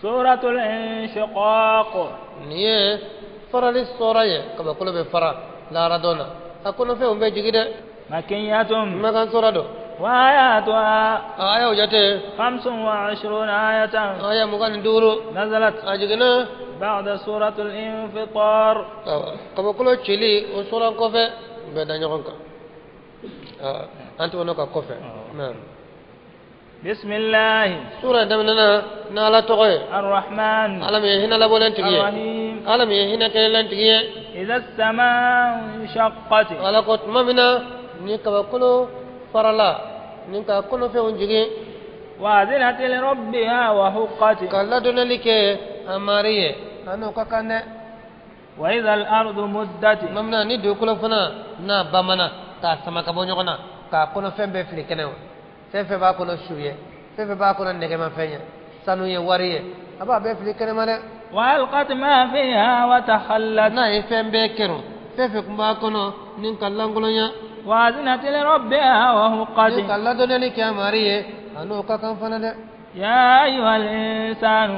سورة الانشقاق. Nin ye farali sɔra ye, kabakolo bɛ fara lahara dɔn na, a kɔnɔfɛnw bɛ jigi dɛ. مكية. Makan sɔra don. وآياتها A ayaw jate 25 آية. Aya 25. نزلت A jiginna بعد سورة الانفطار. Awa, kabakolo cili o sɔra kɔfɛ, bɛɛ da ɲɔgɔn kan. Awa, an tɛmɛn'o kan kɔfɛ. Naam. بسم الله Sura daminɛna n'Ala tɔgɔ ye. الرحمن Ala min ye hinɛ labɔlen tigi ye. الرحيم. Ala min ye hinɛ kɛlɛlen tigi ye. إذا السماء انشقت. Ala ko tuma min na ni kabakolo farala ni ka kɔnɔfɛnw jigin. وأذنت لربها وحقت. Ka ladɔnnali kɛ a mari ye, a n'o ka kan dɛ. وإذا الأرض مدت. Tuma min na ni dugukolo fana n'a bamana k'a sama ka bɔ ɲɔgɔn na, k'a kɔnɔfɛn bɛɛ fili kɛnɛ ma, fɛn fɛn b'a kɔnɔ su ye, fɛn fɛn b'a kɔnɔ nɛgɛmafɛn ye, sanu ye, wari ye, a b'a bɛɛ fili kɛnɛ ma dɛ. وألقت ما فيها وتخلت. N'a ye fɛn bɛɛ kɛrun, fɛn fɛn tun b'a kɔnɔ ni ka lankolonya. وأذنت لربها وحقت. Ni ka ladɔnnali kɛ a mari ye, a n'o ka kan fana dɛ. يا أيها الإنسان.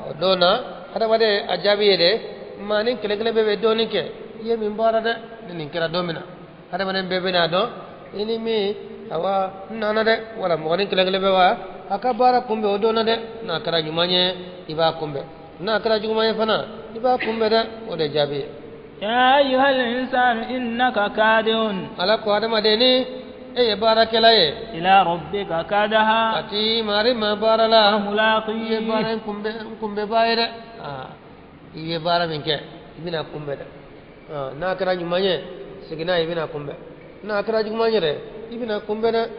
O don na, hadamaden a jaabi ye dɛ, maa ni kelen kelen bɛɛ bɛ dɔɔnin kɛ, i ye min baara dɛ. Ni nin kɛra don min na, hadamaden bɛɛ bɛna dɔn i ni min awa n nana dɛ, wala mɔgɔnin kelen kelen bɛ wa a ka baara kunbɛn o don na dɛ. N'a kɛra ɲuman ye, i b'a kunbɛn, n'a kɛra juguman ye fana, i b'a kunbɛn dɛ. O de jaabi ye. يا أيها الإنسان إنك كادح. Ala ko hadamaden ni e ye baarakɛla ye. إلى ربك كدحا. Ka t'i mari ma baara la, i ye فملاقيه. Baara in kunbɛn, n kunbɛnbaa ye dɛ. I ye baara min kɛ, i bɛna kunbɛn dɛ. N'a kɛra ɲuman ye, segin n'a ye, i bɛna kunbɛn. N'a kɛra juguman ye dɛ, i bɛna kunbɛn dɛ.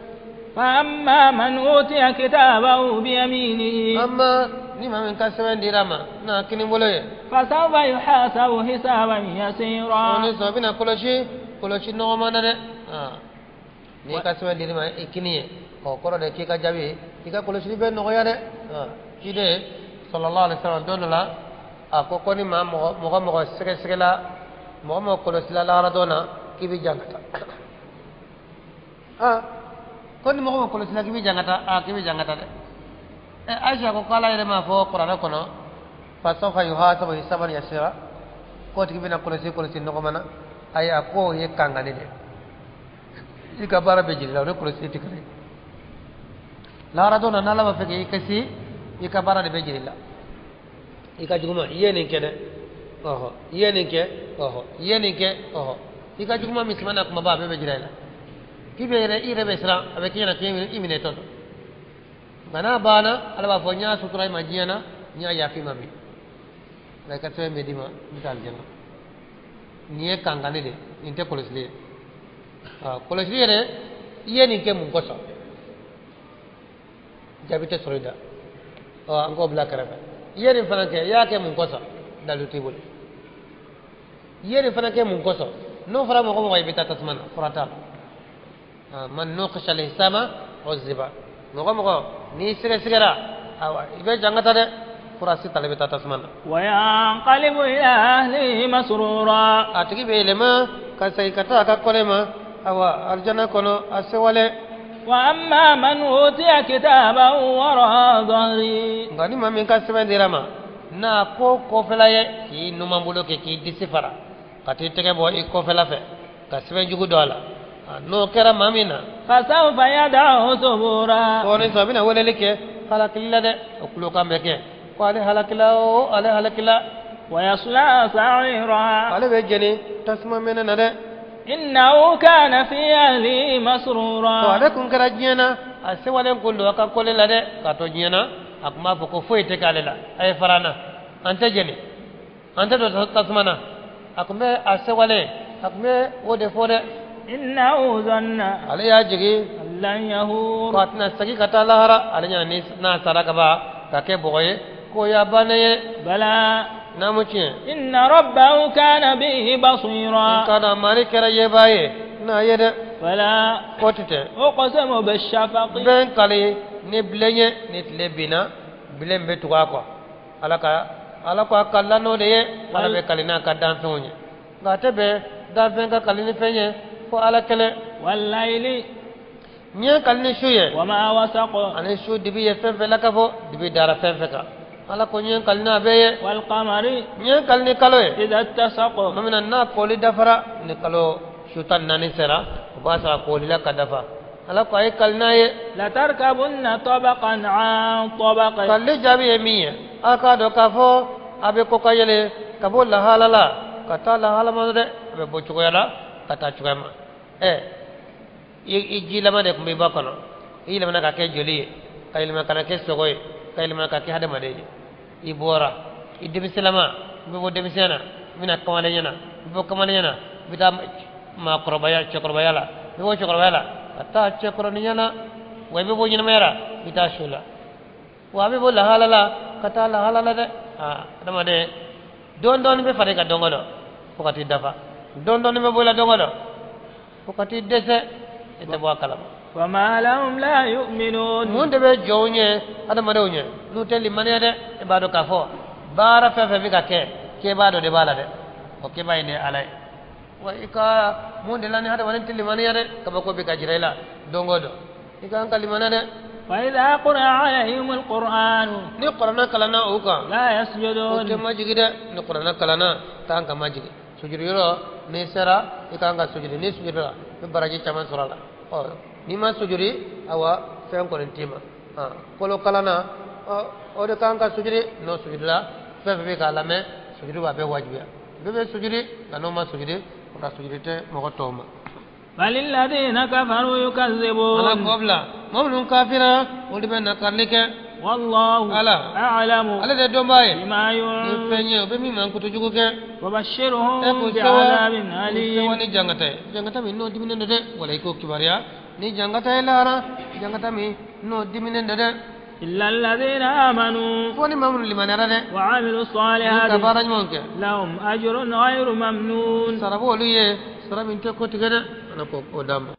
فأما من أوتي كتابه بيمينه. Amma ni maa min ka sɛbɛn dira ma n'a kini bolo ye. فسوف يحاسب حسابا O ni يسيرا. Sɔn i bɛna kɔlɔsi kɔlɔsi nɔgɔman na dɛ. N'i ka sɛbɛn dira ma i kini ye, o kɔrɔ de k'i ka jaabi, i ka kɔlɔsili bɛ nɔgɔya dɛ. Ciden sallallahu alaihi wasallam, don dɔ la, a ko ko ni maa mɔgɔ mɔgɔ sɛgɛsɛgɛla, mɔgɔ mɔgɔ kɔlɔsila lahara dɔn na k'i bɛ jangata, ko ni mɔgɔ mɔgɔ kɔlɔsila k'i bɛ jangata, k'i bɛ jangata dɛ. Ɛ, Aisha ko k'Ala yɛrɛ m'a fɔ kuranɛ kɔnɔ fasawfa yuhasabu hisaban yasira, k'o tigi bɛna kɔlɔsi kɔlɔsi nɔgɔman na? Ayi, a ko o ye kangani de, i ka baara bɛ jeli la, o ni kɔlɔsi tɛ kelen ye. Lahara don na, n'Ala b'a fɛ k'i kisi, i ka baara de bɛ jeli la, i ka juguman, i ye nin kɛ dɛ, ɔhɔ, i ye nin kɛ, ɔhɔ, i ye nin kɛ, ɔhɔ, i ka juguman misɛnman n'a kumaba, a bɛɛ bɛ jira i la, k'i bɛ yɛrɛ, i yɛrɛ bɛ siran, a bɛ k'i ɲɛna k'i minɛ tɔ dɔn. Nka n'a banna, Ala b'a fɔ n y'a sutura i ma diɲɛ na, n y'a yafa i ma bi nka i ka sɛbɛn bɛ d'i ma, i bɛ taa alijana. Nin ye kankani de, nin tɛ kɔlɔsili ye. Kɔlɔsili yɛrɛ, i ye nin kɛ mun kosɔn, jaabi tɛ sɔrɔ i da. Ɔ, an k'o bila kɛrɛfɛ. I ye nin fana kɛ, i y'a kɛ mun kosɔn, dalu t'i bolo. I ye nin fana kɛ mun kosɔn, n'o fɔra mɔgɔ mɔgɔ i bɛ taa tasuma na, fura t'a la. Man nuqisha al-hisaba uzziba. Mɔgɔ mɔgɔ n'i sɛgɛsɛgɛra, awa, i bɛ jangata dɛ, fura si t'ale bɛ taa tasuma na. وينقلب إلى أهله مسرورا. A tigi bɛ yɛlɛma ka segin ka taa a ka kɔlɛ ma, awa, alijana kɔnɔ, a sewale. وأما من أوتي كتابه وراء ظهره. Nka ni maa min ka sɛbɛn dira ma n'a ko kɔfɛla ye, k'i numan bolo kɛ k'i disi fara ka t'i tɛgɛ bɔ i kɔfɛla fɛ ka sɛbɛn jugu don a la, n'o kɛra maa min na, فسوف يدعو ثبورا. Sɔɔni sɔn a bɛna weleli kɛ halakili la dɛ, o kulokan bɛ kɛ ko ale halakila o, ale halakila. ويصلى سعيرا. Ale bɛ jeni tasuma mɛnɛ na dɛ. إنه كان في أهله مسرورا. Ale kun kɛra diɲɛ na, a sewalen kun don a ka kɔle la dɛ. K'a to diɲɛ na, a kun b'a fɔ ko foyi tɛ k'ale la, a ye fara an na, an tɛ jeni, an tɛ don tasuma na. A kun bɛ a sewalen, a kun bɛ o de fɔ dɛ. إنه ظن Ale y'a jigi أن لن يهور. Ko a tɛna segin ka taa lahara, ale ɲɛna ni n'a sara ka ban ka kɛ bɔgɔ ye, k'o y'a bannen ye. بلى. N'a mu tiɲɛ. إن ربه كان به N بصيرا. ka dɔn mari kɛra yebaa ye n'a ye dɛ. فلا Ko tɛ tɛ. أقسم بالشفق. N bɛ n kali ni bilen ye, ni tile binna, bilen bɛ tugu a kɔ. Ala ka Ala ko a kalila n'o de ye. Ala bɛ kali n'a ka danfɛnw ye, nka a tɛ bɛn danfɛn ka kali ni fɛn ye fo Ala kelen. والليل. N ye kali ni su ye. وما وسق. Ani su dibi ye fɛn fɛn lakafo, dibi dara fɛn fɛn kan. Ala ko n ye kali n'a bɛɛ ye. والقمر N ye kali ni kalo ye. إذا اتسق. Tuma min na n'a kɔli dafara, ni kalo su 14 sera, o b'a sɔrɔ a kɔlila ka dafa. Ala ko a ye kali n'a ye. لتركبن طبقا عن طبق. Kali jaabi ye min ye, a k'a dɔn k'a fɔ a bɛ ko ka yɛlɛ ka bɔ lahala la ka taa lahala ma dɛ, a bɛ bɔ cogoya la ka taa cogoya ma. Ɛ, i jilama de tun bɛ ba kɔnɔ, i yɛlɛmana ka kɛ joli ye, ka yɛlɛma ka na kɛ sogo ye, ka yɛlɛma ka kɛ hadamaden ye. I bɔra i denmisɛnlama, i bɛ bɔ denmisɛnya na, i bɛna kamalenya na, i bɛ bɔ kamalenya na, i bɛ taa maakɔrɔbaya, cɛkɔrɔbaya la, i bɛ bɔ cɛkɔrɔbaya la ka taa cɛkɔrɔninya na, wa i bɛ bɔ ɲɛnamaya la, i bɛ taa su la, wa a bɛ bɔ lahala la ka taa lahala la dɛ. Aa, adamaden dɔɔni dɔɔni bɛ fara i kan don o don fo ka t'i dafa, dɔɔni dɔɔni bɛ bɔ i la don o don fo ka t'i dɛsɛ, i tɛ bɔ a kalama. وما لهم لا يؤمنون. Mun de bɛ jɔnw ɲɛ, adamadenw ɲɛ, n'u tɛ limaniya dɛ? E b'a dɔn k'a fɔ baara fɛn fɛn bɛ ka kɛ, kɛbaa dɔ de b'a la dɛ, o kɛbaa in de ye Ala ye. Wa i ka mun de la ni hadamaden tɛ limaniya dɛ? Kabako bɛ ka jira i la don o don, i kan ka limaniya dɛ. وإذا قرأ عليهم القرآن Ni kuranɛ kalanna o kan, لا o tɛ يسجدون. majigi dɛ. Ni kuranɛ kalanna, kan ka majigi sujudi yɔrɔ n'i sera, i kan ka sujudi. N'i sujudira, i bɛ baraji caman sɔrɔ a la. Ɔ, n'i ma sujudi, awa fɛn kɔni t'i ma. Kolo kalanna, ɔ, o de kan ka sujudi. N'o sujudila, fɛn fɛn bɛ k'a lamɛn, sujudi b'a bɛɛ wajibiya. Bɛɛ bɛ sujudi, nka n'o ma sujudi, o ka sujudi tɛ mɔgɔ tɔw ma. بل الذين كفروا Ala يكذبون. kɔ bila mɔgɔ minnu kafira, olu bɛ nakarili kɛ. والله Ala أعلم ale de dɔnbaa ye بما ni fɛn ye, o bɛ min mankutu jugu kɛ. E وبشرهم k'u sewa بعذاب k'u sewa أليم. ni jangata ye, jangata min n'o diminen don dɛ, wala i k'o kibaruya ni jangata ye lahara, jangata min n'o diminen don dɛ. إلا الذين آمنوا Fo ni maa minnu limaniyara dɛ, وعملوا ni ka الصالحات baara ɲumanw kɛ, لهم أجر غير ممنون. sara b'olu ye, sara min tɛ ko tigɛ dɛ. Ala k'o d'an ma.